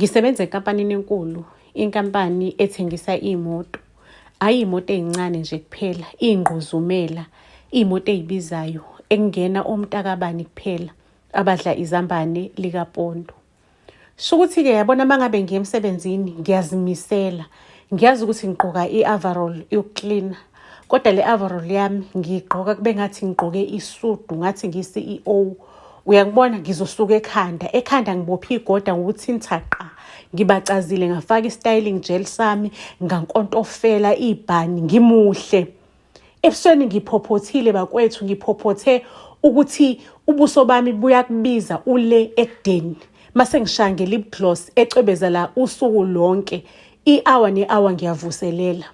Ngisebenza enkampanini enkulu, inkampani ethengisa iy'moto. Hhayi iy'moto ey'ncane nje kuphela, iy'ngquzumela, iy'moto ey'bizayo ekungena omntakabani kuphela abadla izambane likapondo. Shukuthi-ke yabona uma ngabe ngiya emsebenzini ngiyazimisela. Ngiyazi ukuthi ngigqoka i-overall yokuklina kodwa le overall yami ngiyigqoka kube ngathi ngigqoke isudu ngathi ngiyi-CEO. Uyangibona ngizosuka ekhanda, ekhanda ngibophe igoda ngokuthintha qa. Ngibacazile ngafaka i-styling gel sami ngankontofela ibhani ngimuhle. Ebusweni ngiphophothile bakwethu ngiphophothe ukuthi ubuso bami buyakubiza ule ekudeni. Mase ngishaya nge-lip gloss ecwebeza la usuku lonke i-hour ne-hour ngiyavuselela.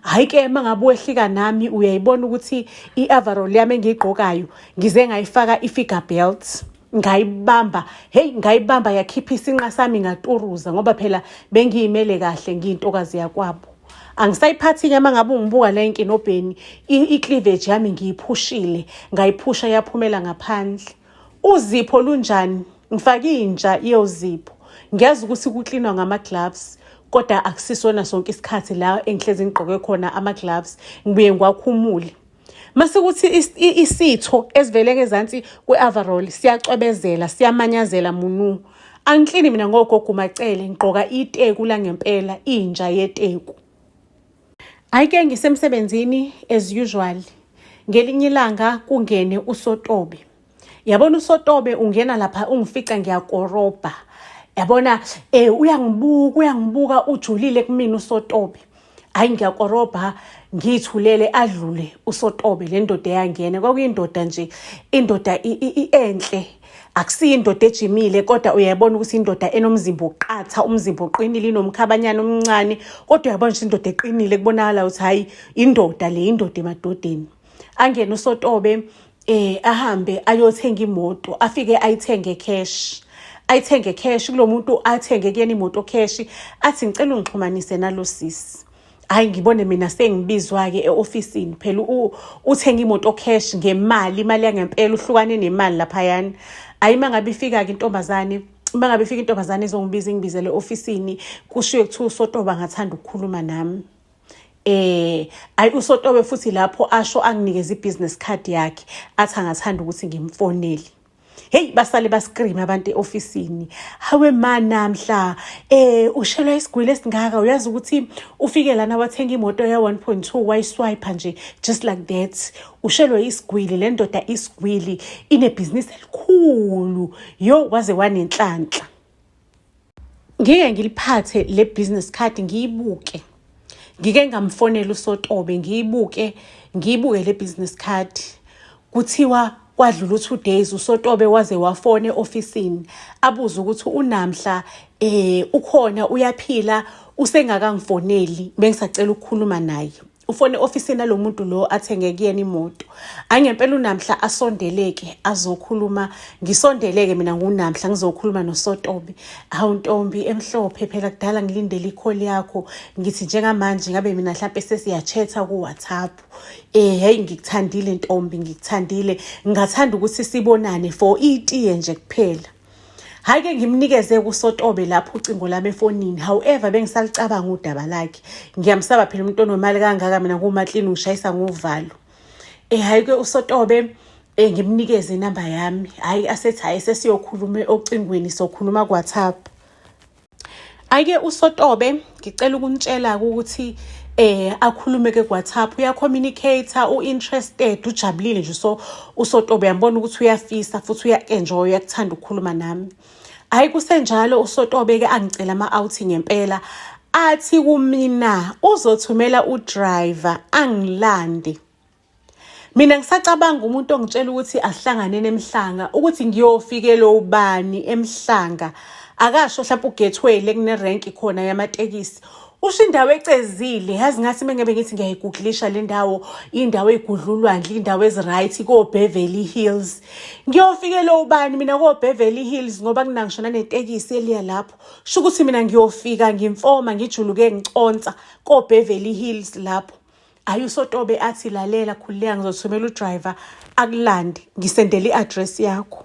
Hhayi-ke uma ngabe wehlika nami uyayibona ukuthi i-overall yami engiyigqokayo ngize ngayifaka i-figure belt ngayibamba hey ngayibamba yakhipha isinqa sami ngaturuza ngoba phela bengiyimele kahle ngiyintokazi yakwabo angisayiphathi-ke uma ngabe ungibuka la enkinobheni i-cleavage yami ngiyiphushile ngayiphusha yaphumela ngaphandle uzipho lunjani ngifake inja yozipho ngiyazi ukuthi kuklinwa ngama-gloves kodwa akusisona sonke isikhathi la engihlezi ngigqoke khona ama-gloves ngibuye ngiwakhumule mase kuthi isitho esivele ngezansi kwe-overall siyacwebezela siyamanyazela munu angiklini mina ngogogo uMaCele ngigqoka iteku langempela inja yeteku. Hhayi-ke ngisemsebenzini as usual ngelinye ilanga kungene uSotobe. Yabona uSotobe ungena lapha ungifica ngiyakorobha. Yabona uyangibuka uyangibuka ujulile kumina uSotobe. Hhayi ngiyakorobha ngiyithulele adlule uSotobe le ndoda eyangena kwakuyindoda nje indoda enhle akusiyo indoda ejimile kodwa uyayibona ukuthi indoda enomzimba oqatha umzimba oqinile inomkhabanyana omncane kodwa uyabona nje indoda eqinile kubonakala ukuthi hhayi indoda le indoda emadodeni angene uSotobe ahambe ayothenga imoto afike ayithenge cash ayithenge cash kulo muntu athenge kuyena imoto cash athi ngicela ungixhumanise nalo sisi. Hhayi ngibone mina sengibizwa-ke e-ofisini phela uthenga imoto cash ngemali imali yangempela uhlukane nemali laphayana. Hhayi uma ngabe ifika-ke intombazane uma ngabe ifika intombazane izongibiza ingibizele e-ofisini kushiwe kuthiwa uSotobe angathanda ukukhuluma nami. Ayi uSotobe futhi lapho asho anginikeze i-business card yakhe athi angathanda ukuthi ngimfonele. Hey basale bascream abantu e-ofisini. Hawe ma namhla ushelwa isigwili esingaka uyazi ukuthi ufike lana wathenga imoto ya 1.2 wayiswipe nje just like that. Ushelwe isigwili le ndoda isigwili inebhizinisi elikhulu yo waze wanenhlanhla. Ngike ngiliphathe le business card ngiyibuke. Ngike ngamfonela uSotobe ngiyibuke ngiyibuke le business card. Kuthiwa kwadlula u-2 days uSotobe waze wafona e-ofisini abuze ukuthi uNamhla ukhona uyaphila usengakangifoneli bengisacela ukukhuluma naye. Ufone e-ofisini nalo muntu lo athenge kuyena imoto. Hhayi ngempela uNamhla asondeleke azokhuluma ngisondeleke mina nguNamhla ngizokhuluma noSotobe. Hawu ntombi emhlophe phela kudala ngilindele i-call yakho ngithi njengamanje ngabe mina mhlampe sesiya-chat-a ku-WhatsApp. Hey ngikuthandile ntombi ngikuthandile ngingathanda ukuthi sibonane for itiye nje kuphela. Hhayi-ke ngimnikeze kuSotobe lapho ucingo lami efonini however bengisalicabanga udaba lakhe ngiyamsaba phela umuntu onemali kangaka mina ngumaklini ngishayisa ngovalo. Hhayi-ke uSotobe ngimnikeze inamba yami hhayi asethi hhayi sesiyokhuluma ocingweni sokhuluma ku-WhatsApp. Hhayi-ke uSotobe ngicela ukunitshela-ke ukuthi akhulume ke ku-WhatsApp uya-communicate u-interested ujabulile nje so uSotobe uyambona ukuthi uyafisa futhi uya-enjoy uyakuthanda ukukhuluma nami. Hhayi kusenjalo uSotobe-ke angicela ama-outing ngempela athi kumina uzothumela u-driver angilande. Mina ngisacabanga umuntu ongitshela ukuthi asihlangane nemhlanga ukuthi ngiyofikela ubani emhlanga akasho mhlawumbe uGateway le kunerenki khona yamatekisi usho indawo ecezile yazi ngathi mengebe ngithi ngiyayiguglisha le ndawo indawo eyigudla ulwandle indawo ezi-right ko-Beverly Hills ngiyofikela ubani mina ko-Beverly Hills ngoba kunangisho nanetekisi eliya lapho sho ukuthi mina ngiyofika ngimfoma ngijuluke ngiconsa ko-Beverly Hills lapho. Hhayi uSotobe athi lalela khululeka ngizothumela u-driver akulande ngisendele i-address yakho.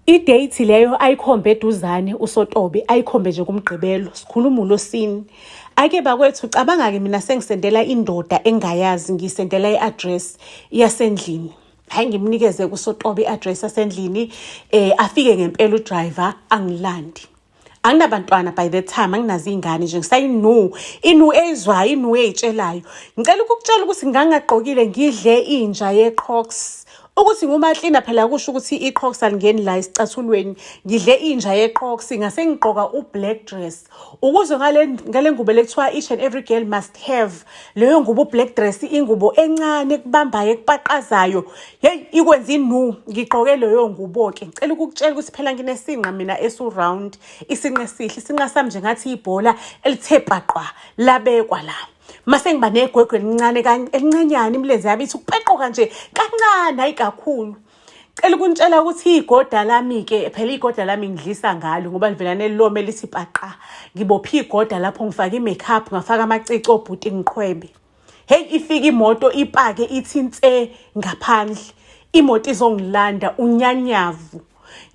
I-date leyo ayikhombe eduzane uSotobe, ayikhombe nje kuMgqibelo, sikhuluma uLosini. Ake bakwethu cabanga-ke mina sengisendela indoda engayazi, ngiyisendela i-address yasendlini. Hhayi ngimnikeze kuSotobe i-address yasendlini, afike ngempela udriver angilandi. Anginabantwana by that time, anginazo iy'ngane nje, ngisayinu, inu eyizwayo, inu ey'tshelayo. Ngicela ukukutshela ukuthi ngangingagqokile ngidle inja ye-Crocs. Ukuthi ngumaklina phela kusho ukuthi i-Crocs alingeni la esicathulweni. Ngidle inja ye-Crocs ngase ngigqoka u-black dress. Ukuze ngale ngubo lekuthiwa each and every girl must have. Leyo ngubo black dress ingubo encane ekubambayo ekupaqazayo. Hey ikwenza inu ngigqoke leyo ngubo ke. Ngicela ukukutshela ukuthi phela nginesinqa mina esu-round, isinqa esihle, isinqa sami nje ngathi ibhola elithe paqwa labekwa la. Mase ngiba negwegwe elincane elincanyana imilenze yami ithi ukupequka nje kancane hayi kakhulu. Cela ukunitshela ukuthi igoda lami-ke phela igoda lami ngidlisa ngalo ngoba livela nelilome elithi paqa. Ngibophe igoda lapho ngifake i-makeup ngafaka amacici obhuti ngiqhwebe. Hey ifika imoto ipake ithi nse ngaphandle. Imoto izongilanda unyanyavu.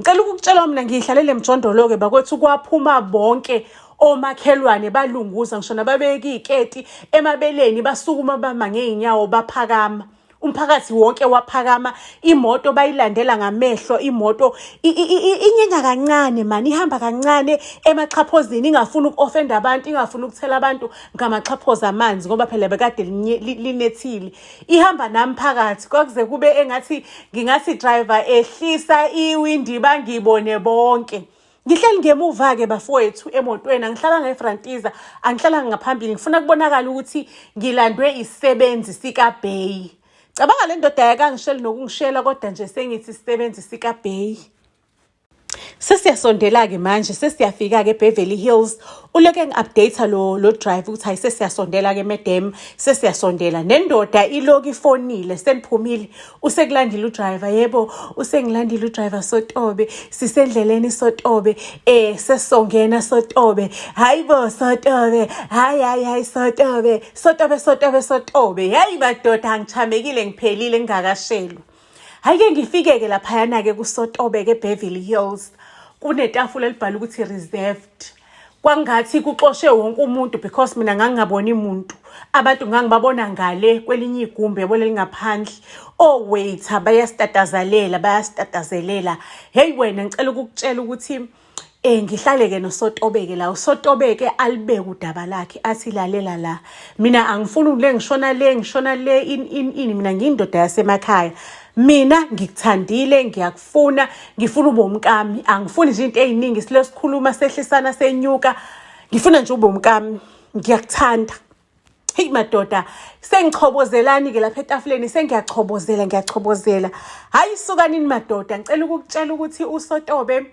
Ngicela ukukutshela mina ngiyihlalele emjondolo-ke bakwethu kwaphuma bonke omakhelwane balunguza ngisho nababeka iy'keti emabeleni basukuma bama ngey'nyawo baphakama. Umphakathi wonke waphakama, imoto bayilandela ngamehlo, imoto inyenga kancane mani, ihamba kancane emaxhaphozini, ingafuni uku-offenda abantu, ingafuni ukuthela abantu ngamaxhaphozi amanzi ngoba phela bekade linethile. Ihamba nami phakathi, kwakuze kube engathi ngingathi driver ehlisa iwindi bangibone bonke. Ngihleli ngemuva-ke bafowethu emotweni, angihlalanga efrantiza, angihlalanga ngaphambili, ngifuna kubonakala ukuthi ngilandwe isisebenzi sikaBay. Cabanga le ndoda yakangisheli nokungishela kodwa nje sengithi isisebenzi sikaBay. Sesiyasondela-ke manje, sesiyafika-ke eBeverly Hills. Uloke ngi-update lo drive ukuthi hayi sesiyasondela-ke madam, sesiyasondela. Nendoda iloku ifonile, seniphumile. Usekulandile udriver, yebo, usengilandile udriver Sotobe, sisendleleni Sotobe, sesongena Sotobe. Hayi bo Sotobe, hayi hayi hayi Sotobe, Sotobe Sotobe Sotobe. Hayi madoda angichamekile ngiphelile ngingakashelwa. Hhayi-ke ngifike-ke laphayana-ke kuSotobe-ke eBeverly Hills. Kunetafula elibhalwe ukuthi reserved. Kwangathi kuxoshe wonke umuntu because mina ngangingaboni muntu. Abantu ngangibabona ngale kwelinye igumbi yabo lelingaphandle. O-waiter bayasitatazalela, bayasitatazelela. Hey wena ngicela ukukutshela ukuthi ngihlale-ke noSotobe-ke la. USotobe-ke alibeke udaba lakhe athi lalela la. Mina angifuni le ngishona le ngishona le in in in mina ngiyindoda yasemakhaya. Mina ngikuthandile ngiyakufuna ngifuna ube umkami angifuni nje into ey'ningi silo sikhuluma sehlisana senyuka ngifuna nje ube umkami ngiyakuthanda. Hey madoda sengichobozelani-ke lapha etafuleni sengiyachobozela ngiyachobozela. Hhayi sukanini madoda ngicela ukukutshela ukuthi uSotobe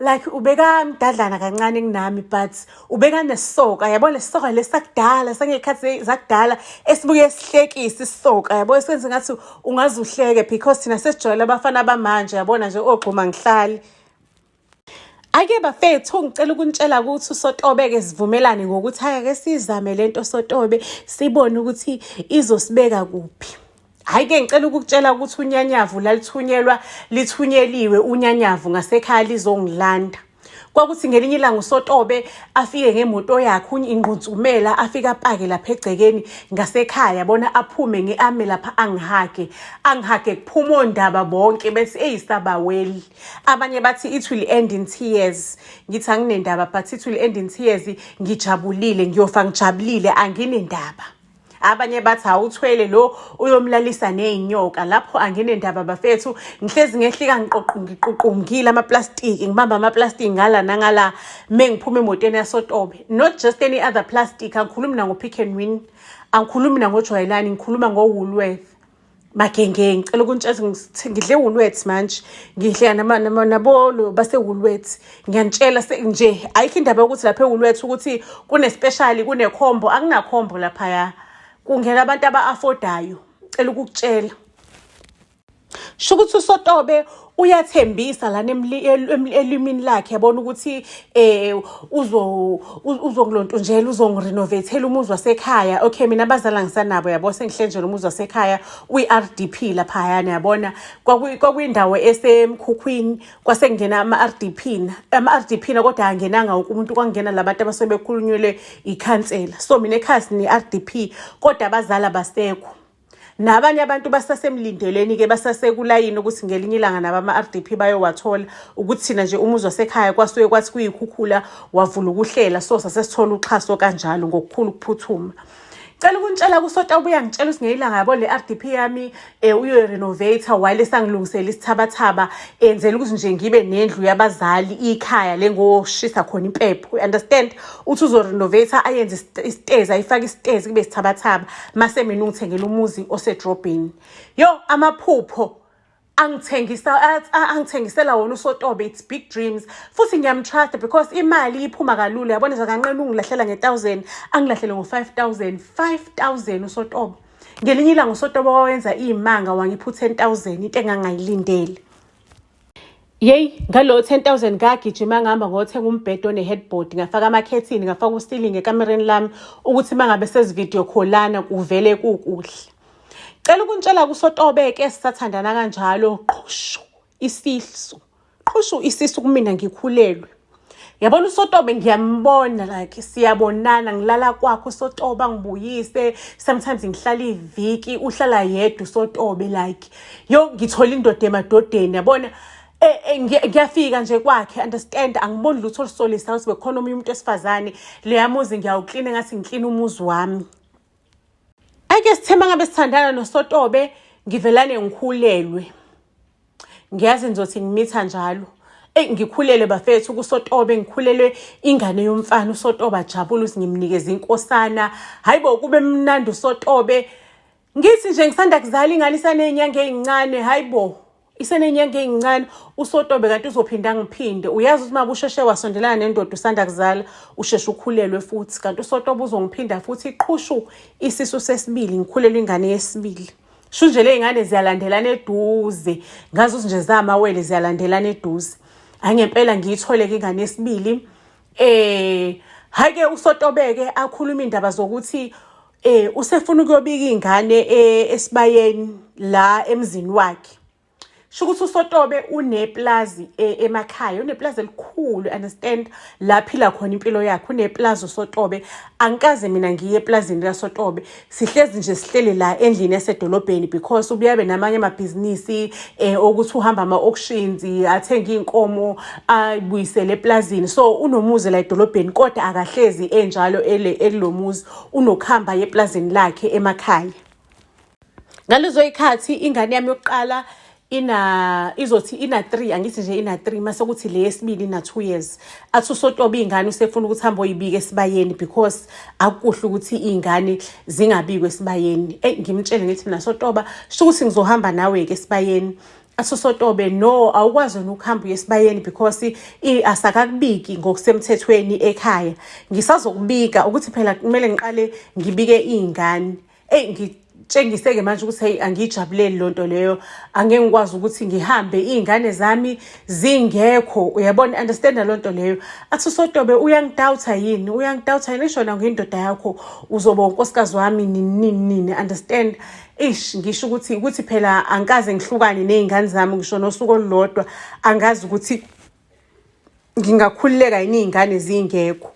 like ubekamdadlana kancane kunami but ubekanesoka yabo lesoka lesakudala sangey'khathi zakudala esibuye sihlekise isisoka yabo senze ngathi ungaze uhleke because thina sesijwayele abafana bamanje yabona nje ogxuma ngihlali. Ake bafethu ngicela ukunitshela ukuthi uSotobe-ke sivumelane ngokuthi hhayi ake sizame lento Sotobe sibone ukuthi izosibeka kuphi. Hhayi-ke ngicela ukukutshela ukuthi unyanyavu lalithunyelwa lithunyeliwe unyanyavu ngasekhaya lizongilanda. Kwakuthi ngelinye ilanga uSotobe afike ngemoto yakhe ingqunsumela afike apake lapha egcekeni ngasekhaya bona aphume ngi-ame lapha angihage angihage kuphuma ondaba bonke bethi eyisabaweli. Abanye bathi it will end in tears. Ngithi anginendaba but it will end in tears ngijabulile ngiyofa ngijabulile anginendaba. Abanye bathi awuthwele lo uyomlalisa ney'nyoka lapho anginendaba bafethu ngihlezi ngehlika ngiququngile amaplastiki ngibamba amaplastiki ngala nangala mengiphuma emotweni yaSotobe. Not just any other plastic, angikhulumi nango-Pick and Win, angikhulumi nangojwayelani, ngikhuluma ngo-Woolworth. Magenge ngicela ukunitshela ngidle Woolworths manje ngidle nabo base-Woolworths ngiyanitshela nje ayikho indaba yokuthi lapha e-Woolworths ukuthi kune-special kune-combo akunakhombo laphaya kungena abantu aba-affordayo cela ukukutshela. Sho ukuthi uSotobe Uyathembisa lana elimini lakhe, yabona ukuthi uzo uzongilontunjela, uzongirenovatela umuzi wasekhaya. Okay, mina abazali angisanabo, yabo, sengihlenjela umuzi wasekhaya uyi-RDP laphayana, yabona. Kwakuyindawo esemkhukhwini, kwase kungena ama-RDP, ama-RDP na, kodwa angenanga wonke umuntu, kwangena labantu abasebekhulunyelwe ikhansela. So mina ekhaya sine-RDP, kodwa abazali abasekho. Nabanye abantu basasemlindelweni-ke, basasekulayini ukuthi ngelinye ilanga nabo ama-RDP bayowathola. Ukuthi thina nje umuzi wasekhaya kwasuke kwathi kuyikhukhula wavula ukuhlela, so sasesithola uxhaso kanjalo ngokukhulu ukuphuthuma. Cela ukuntshela kusota, ubuya ngitshela ukuthi ngelinye ilanga, yabo, le RDP yami uyoyirenovate while esangilungisela isithabathaba, enzela ukuthi nje ngibe nendlu yabazali, ikhaya lengoshisa khona impepho, you understand? Uthi uzorenovate, ayenze isitezi, ayifake isitezi kube isithabathaba, mase mina ungithengela umuzi osedrobheni. Yo, amaphupho angithengisa, angithengisela wona uSotobe, it's big dreams. Futhi ngiyamtrust because imali iphuma kalula, yabona nje, kanqena ungilahlela nge-1000, angilahlele ngo-5000, 5000 uSotobe. Ngelinye ilanga uSotobe wawenza iy'manga, wangipha u-10,000, into engangayilindele. Yeyi, ngalo 10,000 ngagijima, ngihamba ngothenga umbhede one-headboard, ngafaka amakhethini, ngafaka uceiling ekamereni lami ukuthi uma ngabe sezi-video call-ana kuvele kukuhle. Cela ukuntshela kuSotobe-ke, sisathandana kanjalo, qhushu isisu, qhushu isisu kumina, ngikhulelwe. Yabona uSotobe ngiyambona, like siyabonana, ngilala kwakho uSotobe angibuyise, sometimes ngihlala iviki, uhlala yedwa uSotobe, like yo, ngithola indoda emadodeni, yabona. Ngiyafika nje kwakhe, understand, angiboni lutho olusolisa ukuthi bekukhona omunye umuntu wesifazane. Leya muzi ngiyawuklina ngathi ngiklina umuzi wami. Ake sithema ngabe sithandana noSotobe, ngivelane ngikhulelwe. Ngiyazi ngizothi ngimitha njalo. Eyi, ngikhulelwe bafethu kuSotobe, ngikhulelwe ingane yomfana. USotobe ajabule ukuthi ngimnikeze inkosana. Hayi bo, kube mnandi uSotobe. Ngithi nje ngisanda kuzala ingane, isaney'nyanga ey'ncane, hayi bo. Iseney'nyanga ey'ncane, uSotobe kanti uzophinda angiphinde. Uyazi ukuthi uma usheshe wasondelana nendoda usanda kuzala, usheshe ukhulelwe futhi. Kanti uSotobe uzongiphinda futhi, iqhushu isisu sesibili, ngikhulelwe ingane yesibili. Sho nje ley'ngane ziyalandelana eduze. Ngazi ukuthi nje zamawele, ziyalandelana eduze. Hhayi, ngempela ngiyithole-ke ingane yesibili. Hhayi-ke uSotobe-ke akhuluma iy'ndaba zokuthi usefuna ukuyobika iy'ngane esibayeni la emzini wakhe. Sho ukuthi uSotobe uneplazi emakhaya, uneplazi elikhulu, understand, la phila khona impilo yakhe, uneplazi uSotobe. Angikaze mina ngiye eplazini likaSotobe. Sihlezi nje sihleli la endlini yasedolobheni because ubuyabe namanye amabhizinisi okuthi uhamba ama-auctions, athenge iy'nkomo, ayibuyisele eplazini. So unomuzi la edolobheni, kodwa akahlezi enjalo ekulo muzi, unokuhamba eplazini lakhe emakhaya. Ngalezo y'khathi ingane yami yokuqala ina izothi ina 3, angithi nje ina 3, mase kuthi le yesibili ina 2 years. Athi uSotobe ingane usefuna ukuthi hambe oyibike esibayeni because akukuhle ukuthi iy'ngane zingabikwa esibayeni. Eyi, ngimtshele ngithi mina, Sotoba, sho ukuthi ngizohamba nawe-ke esibayeni. Athi uSotobe, no, awukwazi wena ukuhamba uye esibayeni because asakakubiki ngokusemthethweni ekhaya. Ngisazokubika, ukuthi phela kumele ngiqale ngibike iy'ngane. Eyi, ngitshengise-ke manje ukuthi hey, angiyijabuleli loo nto leyo, angeke ngikwazi ukuthi ngihambe iy'ngane zami zingekho, uyabona, understand loo nto leyo. Athi uSotobe, uyangidawutha yini, uyangidawutha yini? Isho na ngiyindoda yakho, uzoba unkosikazi wami nini nini nini, understand? Ish, ngisho ukuthi phela angikaze ngihlukane ney'ngane zami ngisho nosuku olulodwa, angazi ukuthi ngingakhululeka yini iy'ngane zingekho.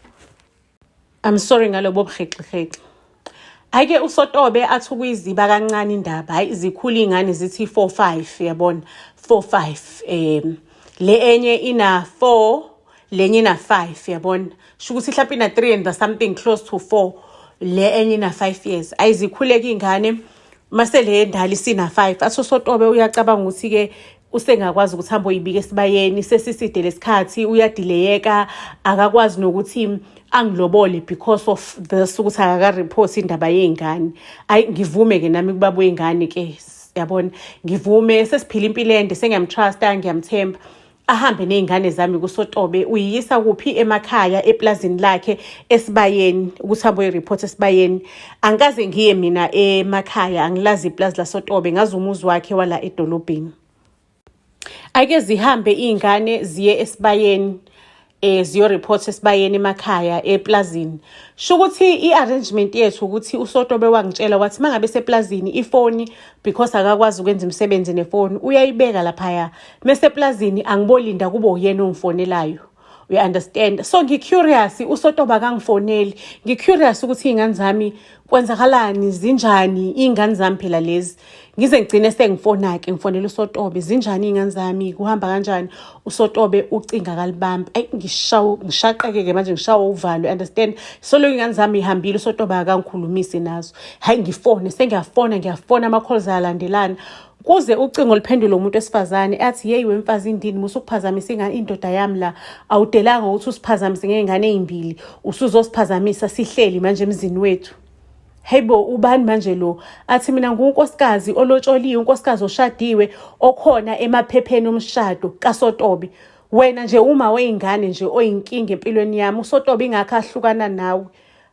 I'm sorry ngalobo buhexihexe. Hhayi-ke uSotobe athi ukuyiziba kancane indaba, hhayi zikhula iy'ngane, zithi 4 5, yabona, 4 5, le enye ina 4, lenye ina 5, yabona, sho ukuthi mhlawumbe ina 3 and something, close to 4, le enye ina 5 years. Ayizikhuleka iy'ngane, mase le ndala isina 5, athi uSotobe uyacabanga ukuthi-ke usengakwazi ukuthi hambe oyibika esibayeni, sesiside lesikhathi, uyadeleyeka, akakwazi nokuthi angilobole because of this, ukuthi akaka-report indaba yey'ngane. Ayi, ngivume-ke nami kubaba wey'ngane-ke, yabona, ngivume, sesiphila impilo ende, sengiyamtrusta, ngiyamthemba. Ahambe ney'ngane zami kuSotobe, uyiyisa kuphi? Emakhaya, eplazini lakhe, esibayeni, ukuthi hambe oyi-report esibayeni. Angikaze ngiye mina emakhaya, angilazi iplazi laSotobe, ngazi umuzi wakhe wala edolobheni. Ake zihambe iy'ngane ziye esibayeni ziyo-report esibayeni emakhaya eplazini. Sho ukuthi i-arrangement yethu ukuthi uSotobe wangitshela wathi mangabe seplazini ifoni because akakwazi ukwenza imisebenzi nefoni uyayibeka laphaya. Meseplazini angibolinda kube uyena ongifonelayo. You understand? So ngi-curious uSotoba akangifoneli. Ngi-curious ukuthi iy'ngane zami kwenzakalani zinjani iy'ngane zami phela lezi. Ngize ngigcine sengifona-ke ngifonela uSotobe zinjani iy'ngane zami kuhamba kanjani uSotobe ucinga akalibambi. Ayi ngishaqeke-ke manje ngishawa uvalo understand? Solo iy'ngane zami ihambile uSotobe akangikhulumisi nazo. Hhayi ngifone sengiyafona ngiyafona ama-calls ayalandelana. Kuze ucingo luphendule umuntu wesifazane athi yeyi wemfazi indini musa ukuphazamisa ingane indoda yami la awudelanga ukuthi usiphazamise ngey'ngane ey'mbili usuzosiphazamisa sihleli manje emzini wethu. Hey bo ubani manje lo athi mina ngunkosikazi olotsholiwe unkosikazi oshadiwe okhona emaphepheni omshado kaSotobe wena nje uma weyingane nje oyinkinga empilweni yami uSotobe ingakho ahlukana nawe.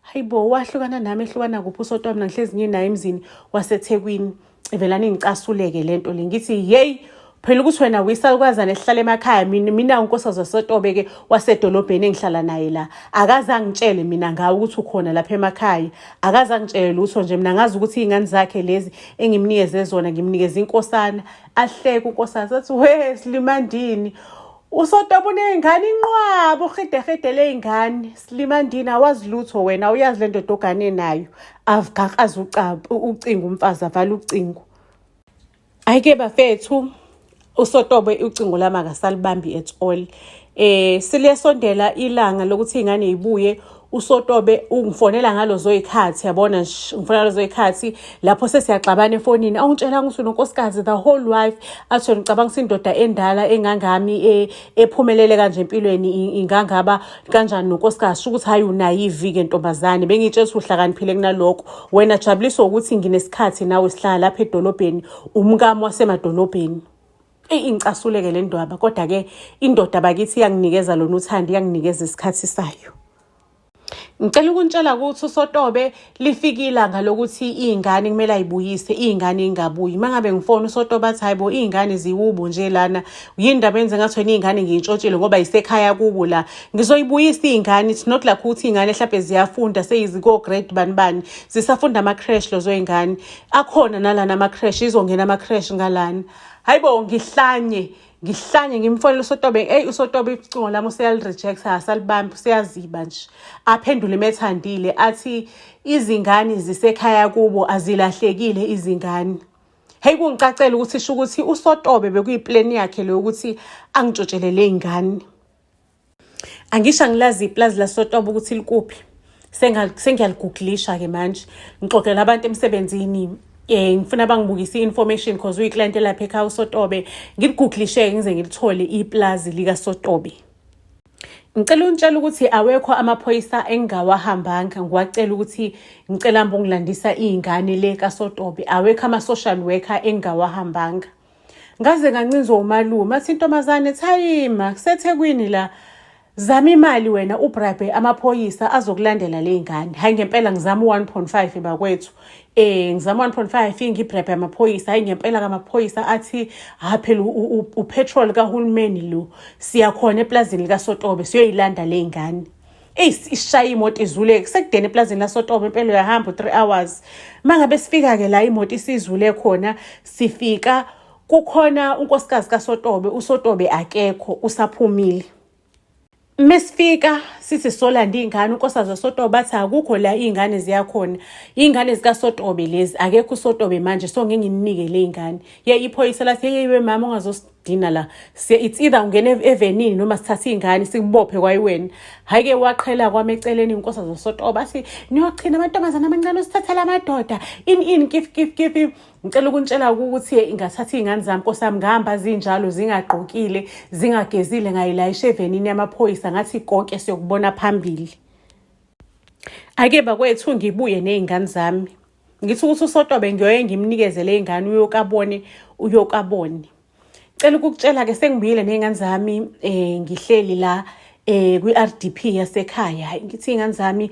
Hayi bo wahlukana nami ehlukana kuphi uSotobe mina ngihlezi nginaye emzini waseThekwini. Ivelani ngicasuleke lento le ngithi yeyi phela ukuthi wena wisalukwazana esihlala emakhaya mina mina unkosikazi wasotobe ke wasedolobheni engihlala naye la akaze angitshele mina ngawe ukuthi ukhona lapha emakhaya akaze angitshele lutho nje mina ngazi ukuthi iy'ngane zakhe lezi engimnikeze zona ngimnikeze inkosana ahleke unkosikazi athi we silimandini usotobe uney'ngane inqwaba uhidehide ley'ngane silimandini awazi lutho wena uyazi le ndoda ogane nayo avugaqaze ucingo umfazi avala ucingo. Hhayi-ke bafethu uSotobe ucingo lami akasalibambi at all. Seliyasondela ilanga lokuthi iy'ngane y'buye uSotobe ungifonela ngalozo y'khathi yabona nje ungifonela ngalezo y'khathi lapho sesiyaxabana efonini awungitshelanga ukuthi unonkosikazi the whole wife athi wena ucabanga ukuthi indoda endala engangami ephumelele kanje empilweni ingangaba kanjani nonkosikazi sho ukuthi hhayi unayivi-ke ntombazane bengiyitshela ukuthi uhlakaniphile kunalokho wena jabuliswa ukuthi nginesikhathi nawe sihlala lapha edolobheni umkami wasemadolobheni. Eyi ingicasuleke le ndaba kodwa-ke indoda bakithi iyanginikeza lona uthando iyanginikeza isikhathi sayo. Ngicela ukuntshela ukuthi uSotobe lifike ilanga lokuthi iy'ngane kumele ayibuyise iy'ngane ingabuyi. Uma ngabe ngifona uSotobe athi hayi bo iy'ngane ziwubo nje lana yini ndaba yenze ngathi wena iy'ngane ngiyintshontshile ngoba yisekhaya kubo la. Ngizoyibuyisa iy'ngane it's not like ukuthi iy'ngane hlampe ziyafunda seyiziko-grade bani bani zisafunda ama-creche lezo y'ngane. Akhona nalana ama-creche izongena ama-creche ngalana. Hayi bo ngihlanye ngihlanye ngimfonele uSotobe eyi uSotobe ucingo lami useyali-reject asalibambi useyaziba nje aphendule methandile athi izingane zisekhaya kubo azilahlekile izingane. Hey kungicacela ukuthi sho ukuthi uSotobe bekuyipleni yakhe leyo ukuthi angitshotshele ley'ngane. Angisho angilazi iplazi laSotobe ukuthi likuphi. Sengiyaliguglisha-ke manje ngixoxela abantu emsebenzini ngifuna bangibukise i-information cause uyi-client elapha ekhaya uSotobe ngiliguglisheke ngize ngilithole iplazi likaSotobe. Ngicela unitshela ukuthi awekho amaphoyisa engingawahambanga ngiwacela ukuthi ngicela hambe ungilandisa iy'ngane le kaSotobe awekho ama-social worker engingawahambanga. Ngaze ngancinzwa umalume athi intombazane thayima kuseThekwini la zama imali wena ubribe amaphoyisa azokulandela le ngane. Hayi ngempela ngizama u-1.5 bakwethu. Ngizama 1.5 ngibribe amaphoyisa hayi ngempela kamaphoyisa athi ha phela upetrol kahulumeni lo siyakhona eplazini likaSotobe siyoyilanda le ngane. Eyi ishaye imoto izule kusekudeni eplazini laSotobe impela uyahamba u-3 hours. Uma ngabe sifika-ke la imoto isizule khona sifika kukhona unkosikazi kaSotobe uSotobe akekho usaphumile. Mesifika sithi solanda iy'ngane unkosikazi waSotobe athi akukho la iy'ngane ziyakhona iy'ngane zikaSotobe lezi akekho uSotobe manje so ngeke ngininike le y'ngane. Ye iphoyisa lathi hey we mama ungazosidina la it's either ungena evenini noma sithathe iy'ngane sikubophe kwayiwena. Hhayi-ke waqhela kwami eceleni unkosikazi waSotobe athi niyochina amantombazane amancane usithathela amadoda ini ini kif kif kif. Ngicela ukuntshela ukuthi ingathatha iy'ngane zami nkosi yami ngihamba zinjalo zingagqokile zingagezile ngayilayisha evenini yamaphoyisa ngathi konke siyokubona phambili. Ake bakwethu ngibuye ney'ngane zami. Ngithi ukuthi uSotobe ngiyoye ngimnikeze le ngane uyokabone uyokabone. Cela ukukutshela-ke sengibuyile ney'ngane zami ngihleli la kwi-R_D_P yasekhaya. Hayi ngithi iy'ngane zami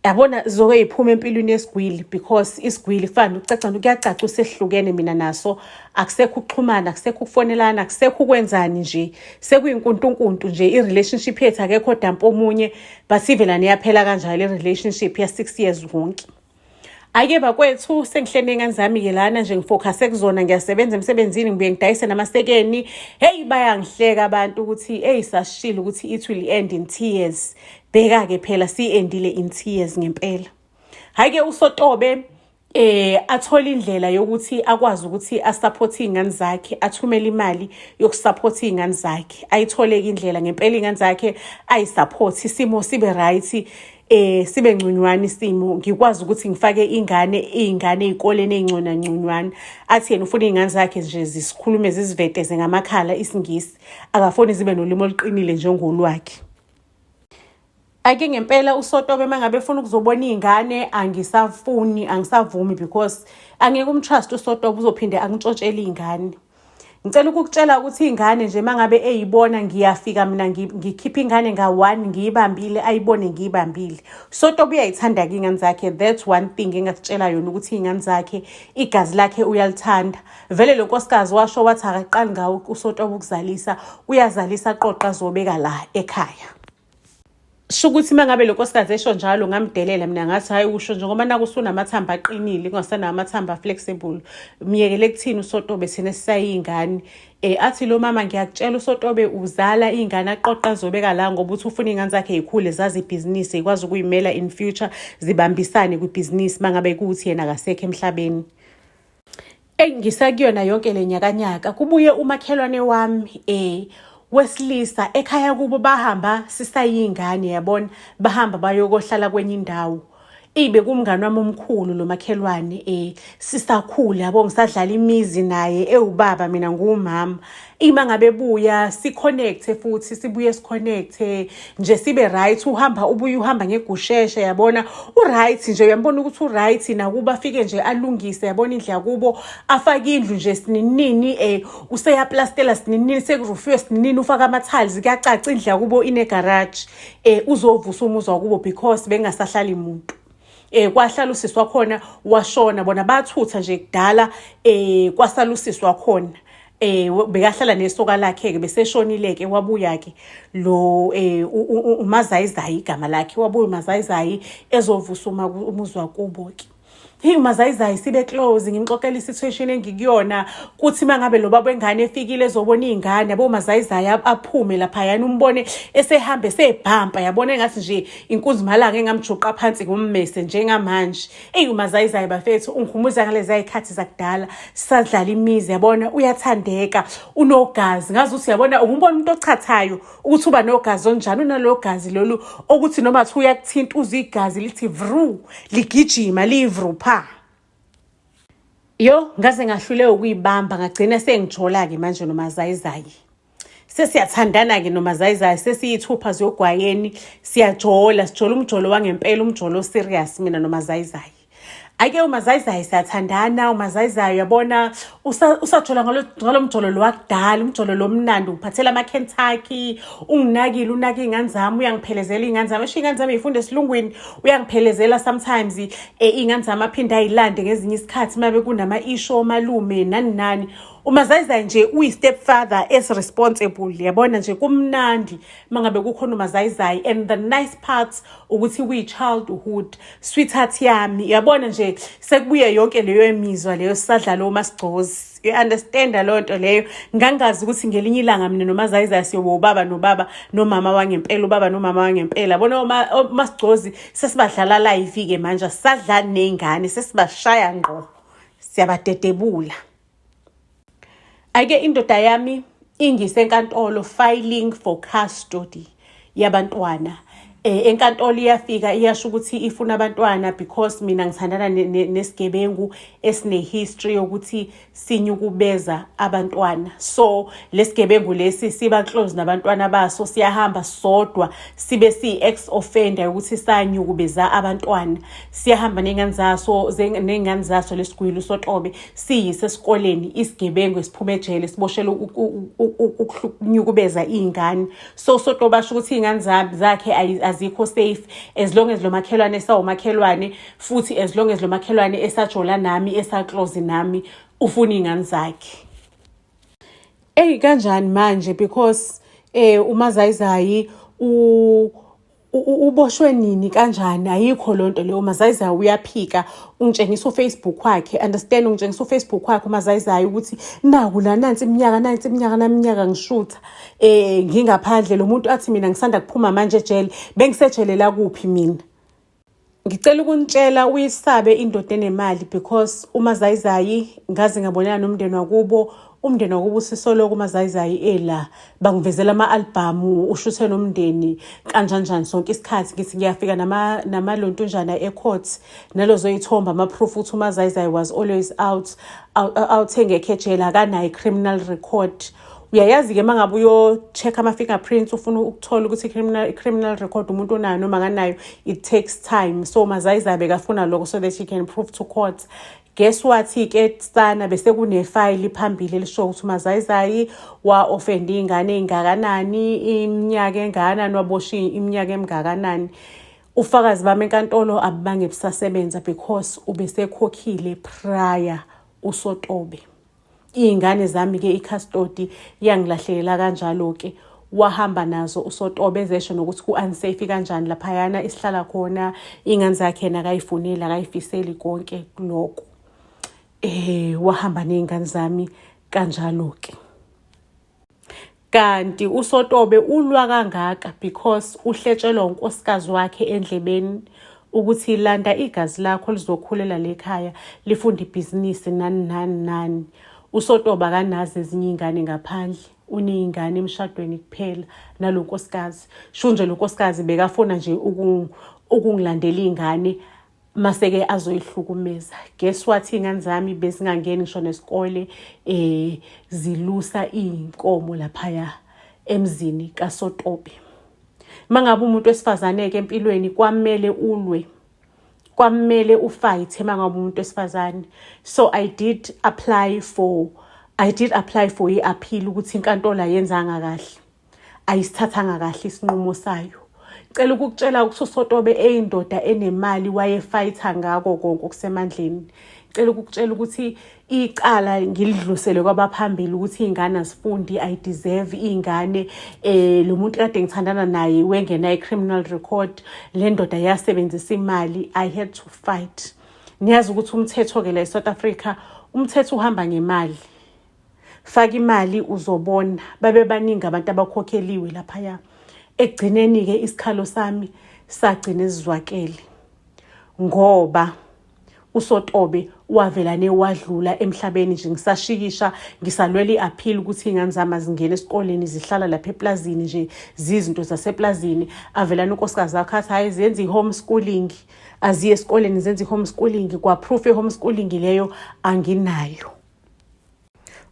Yabona zoke yiphuma empilweni yesigwili because isigwili kufana nokucaca, kuyacaca usehlukene mina naso, akusekho ukuxhumana, akusekho ukufonelana, akusekho ukwenzani nje, sekuyinkuntunkuntu nje i-relationship yethu, akekho odampa omunye, but ivelane yaphela kanjalo i-relationship ya-6 years wonke. Ake bakwethu, sengihleli ney'ngane zami-ke lana nje, ngifokhase kuzona, ngiyasebenza emsebenzini, ngibuye ngidayise namasekeni. Heyi, bayangihleka abantu ukuthi eyi, sasishilo ukuthi it will end in tears. Bheka-ke phela, siyi-endile in tears ngempela. Hhayi-ke, uSotobe athola indlela yokuthi akwazi ukuthi asupport iy'ngane zakhe, athumele imali yokusupport iy'ngane zakhe. Ayithole-ke indlela ngempela, iy'ngane zakhe ayisupport, isimo sibe right, sibe ngconywana isimo, ngikwazi ukuthi ngifake ingane iy'ngane ey'koleni ey'ngcona ngconywana. Athi yena ufuna iy'ngane zakhe nje zisikhulume, ziziveteze ngamakhala isiNgisi, akafuni zibe nolimi oluqinile njengolwakhe. Ake ngempela uSotobe uma ngabe efuna ukuzobona iy'ngane, angisafuni, angisavumi because angeke umtrust uSotobe, uzophinde angitshontshele iy'ngane. Ngicela ukukutshela ukuthi iy'ngane nje uma ngabe eyibona, ngiyafika mina, ngikhipha ingane nga-one, ngiyibambile, ayibone ngiyibambile. Sotobe uyayithanda-ke iy'ngane zakhe. That's one thing engakutshela yona, ukuthi iy'ngane zakhe, igazi lakhe uyalithanda. Vele lo nkosikazi washo wathi akaqali ngawo uSotobe ukuzalisa, uyazalisa qoqa azobeka la ekhaya. Sho ukuthi uma ngabe lo nkosikazi esho njalo, ngamdelela mina, ngathi hhayi, usho njengoba naku usunamathambo aqinile, kungasenawo amathambo a-flexible, myekele kuthini uSotobe, thina sisayiy'ngane. Athi lo mama, ngiyakutshela, uSotobe uzala iy'ngane aqoqa azobeka la ngoba uthi ufuna iy'ngane zakhe y'khule zazi ibhizinisi, y'kwazi ukuyimela in future, zibambisane kwibhizinisi uma ngabe kuwuthi yena akasekho emhlabeni. Eyi, ngisakuyona yonke le nyakanyaka, kubuye umakhelwane wami wesilisa ekhaya kubo, bahamba sisayingane, yabona, bahamba bayokohlala kwenye indawo. Ibe kumngani wami omkhulu lo makhelwane, sisakhula, yabo, ngisadlala imizi naye, ewubaba mina ngumama. Ima ngabe buya siconnecte futhi sibuye siconnecte nje, sibe right. Uhamba ubuye, uhamba ngegusheshe, yabona, u-right nje, uyambona ukuthi u-right. Nakuba afike nje alungise, yabona, indlu yakubo, afake indlu nje sininini, useyaplastela sininini, sekurufiwe sininini, ufaka ama-tiles, kuyacaca indlu yakubo ine-garage. Uzovusa umuzi wakubo because bengasahlali muntu. Kwahlala usisi wakhona, washona, bona bathutha nje kudala, kwasala usisi wakhona, bekahlala nesoka lakhe ke, beseshonile ke. Wabuya ke lo uMazayizayi igama lakhe, wabuya uMazayizayi ezovusa umuzi wakubo ke. Hey, uMazayizayi sibe close, ngimxoxela isituation engikuyona, kuthi mangabe lo baba wengane efikile ezobona iy'ngane, yabo, uMazayizayi aphume laphayana, umbone esehambe esebhampa, yabona, engathi nje inkunzi malanga engamjuqa phansi ngommese njengamanje. Eyi, uMazayizayi bafethu ungikhumbuza ngalezi y'khathi zakudala sadlala imizi, yabona, uyathandeka, unogazi, ngazi ukuthi, yabona, ukumbona umuntu ochathayo ukuthi uba nogazi onjani, unalo gazi lolu okuthi noma thi uyakuthinta uzwe igazi lithi vru, ligijima liyivru pha. Yo, ngaze ngahluleka ukuyibamba, ngagcina sengijola-ke manje noMazayizayi. Sesiyathandana-ke noMazayizayi, sesiyithupha ziyogwayeni, siyajola, sijola umjolo wangempela, umjolo oserious, mina noMazayizayi. Ake uMazayizayi siyathandana, uMazayizayi, uyabona, usajola ngalo mjolo lo wakudala, umjolo lo mnandi, ungiphathela ama-Kentucky, unginakile, unaka iy'ngane zami, uyangiphelezela iy'ngane zami, esho iy'ngane zami y'funda esilungwini, uyangiphelezela sometimes iy'ngane zami, aphinde ayilande ngezinye isikhathi uma bekunama-issue omalume nani nani. UMazayizayi nje uyi-step father esi-responsible, yabona nje, kumnandi uma ngabe kukhona uMazayizayi. And the nice part ukuthi uyi-childhood sweetheart yami, yabona nje, sekubuye yonke leyo mizwa leyo sisadlala omasigcozi, you-understanda leyo nto leyo. Ngangazi ukuthi ngelinye ilanga mina noMazayizayi siyoba ubaba nobaba nomama wangempela, ubaba nomama wangempela. Yabona, omasigcozi sesibadlala live-ke manje, asisadlali ney'ngane, sesibashaya ngqo, siyabadedebula. Ake indoda yami ingise enkantolo, filing for custody yabantwana. Enkantolo iyafika iyasho ukuthi ifuna abantwana because mina ngithandana nesigebengu esine history yokuthi sinyukubeza abantwana. So lesigebengu lesi siba close nabantwana baso, siyahamba sodwa, sibe siyi ex offender ukuthi sanyukubeza abantwana, siyahamba ney'ngane zaso, ney'ngane zaso lesigwili uSotobe, siyise esikoleni isigebengu esiphuma ejele siboshelwe ukunyukubeza iy'ngane. So Sotobe asho ukuthi iy'ngane zakhe Azikho safe as long as lo makhelwane esawumakhelwane, futhi as long as lo makhelwane esajola nami, esa-close nami, ufuna iy'ngane zakhe. Eyi, kanjani manje? Because uMazayizayi uboshwe nini, kanjani? Ayikho loo nto leyo. UMazayizayi uyaphika, ungitshengisa uFacebook wakhe, understand? Ungitshengisa uFacebook wakhe uMazayizayi ukuthi naku la, nansi iminyaka, nansi iminyaka, naminyaka ngishutha ngingaphandle. Lo muntu athi mina ngisanda kuphuma manje ejele. Bengisejele la kuphi mina? Ngicela ukunitshela, uyisabe indoda enemali, because uMazayizayi ngaze ngabonana nomndeni wakubo. Umndeni wakubo usisoloko uMazayizayi ela bangivezela ama-albhamu, ushuthe nomndeni kanjanjani sonke isikhathi. Ngithi ngiyafika namalontunjana e-court nalozo yithombe, ama-proof ukuthi uMazayizayi was always out, out, out, engekho ejele, akanayo i-criminal record. Uyayazi-ke uma ngabe uyo-check ama-fingerprints, ufuna ukuthola ukuthi i-criminal record umuntu onayo noma akanayo, it takes time. So Mazayizayi bekafuna lokho so that he can prove to court. Guess what-ke sana, bese kunefayili phambili elisho ukuthi uMazayizayi wa-offenda iy'ngane ey'ngakanani, iminyaka engakanani, waboshwa iminyaka emingakanani. Ufakazi bami enkantolo abubange busasebenza because ubesekhokhile prior uSotobe. Iy'ngane zami-ke, i-custody yangilahlekela kanjalo-ke, wahamba nazo uSotobe, ezesho nokuthi ku-unsafe kanjani laphayana isihlala khona. Iy'ngane zakhe yena akayifuneli, akayifiseli konke lokho. Wahamba ney'ngane zami kanjalo-ke. Kanti uSotobe ulwa kangaka because uhletshelwa unkosikazi wakhe endlebeni ukuthi landa igazi lakho lizokhulela lekhaya, lifunde ibhizinisi, nani nani nani. USotobe akanazo ezinye iy'ngane ngaphandle, uney'ngane emshadweni kuphela nalo nkosikazi. Sho nje lo nkosikazi bekafuna nje ukungilandela iy'ngane mase-ke azoyihlukumeza. Guess what, iy'ngane zami bezingangeni ngisho nesikole, zilusa iy'nkomo laphaya emzini kaSotobe. Uma ngabe umuntu wesifazane-ke empilweni, kwamele ulwe, kwamele u-fight uma ngabe umuntu wesifazane. So I did apply for i-appeal ukuthi inkantolo ayenzanga kahle, ayisithathanga kahle isinqumo sayo. Cela ukukutshela ukuthi uSotobe eyindoda enemali, waye-fighta ngako konke okusemandleni. Cela ukukutshela ukuthi icala ngilidlulisele kwabaphambili ukuthi iy'ngane azifundi, I deserve iy'ngane. Lo muntu kade ngithandana naye wengena i-criminal record, le ndoda yasebenzisa imali. I had to fight. Niyazi ukuthi umthetho-ke la e-South Africa, umthetho uhamba ngemali. Faka imali uzobona. Babe baningi abantu abakhokheliwe laphaya. Ekugcineni-ke isikhalo sami sagcina sizwakele ngoba uSotobe wavelane wadlula emhlabeni nje ngisashikisha, ngisalwela i-appeal ukuthi iy'ngane zami azingene esikoleni, zihlala lapha eplazini nje, zizinto zaseplazini. Avelane unkosikazi wakhe athi hhayi, zenze i-homeschooling, aziye esikoleni, zenze i-homeschooling. Kwa-proof ye-homeschooling leyo anginayo.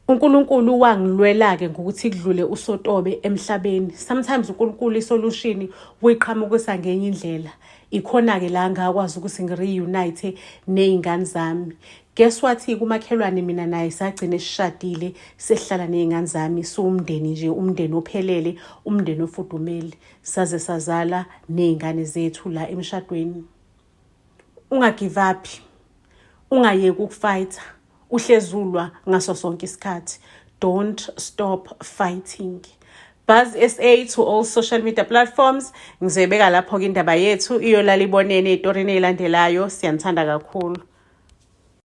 UNkulunkulu wangilwela-ke ngokuthi kudlule uSotobe emhlabeni. Sometimes uNkulunkulu i-solution uyiqhamukisa ngenye indlela. Ikhona-ke la ngakwazi ukuthi ngi-reunite ney'ngane zami. Guess what, kumakhelwane mina naye sagcina sishadile, sesihlala ney'ngane zami, siwumndeni nje, umndeni ophelele, umndeni ofudumele. Saze sazala ney'ngane zethu la emshadweni. Unga-give up, ungayeki uku-fighta, uhlezi ulwa ngaso sonke isikhathi. Don't stop fighting. Buzz SA to all social media platforms. Ngizoyibeka lapho-ke indaba yethu, iyolala ibonene ey'torini ey'landelayo. Siyanithanda kakhulu.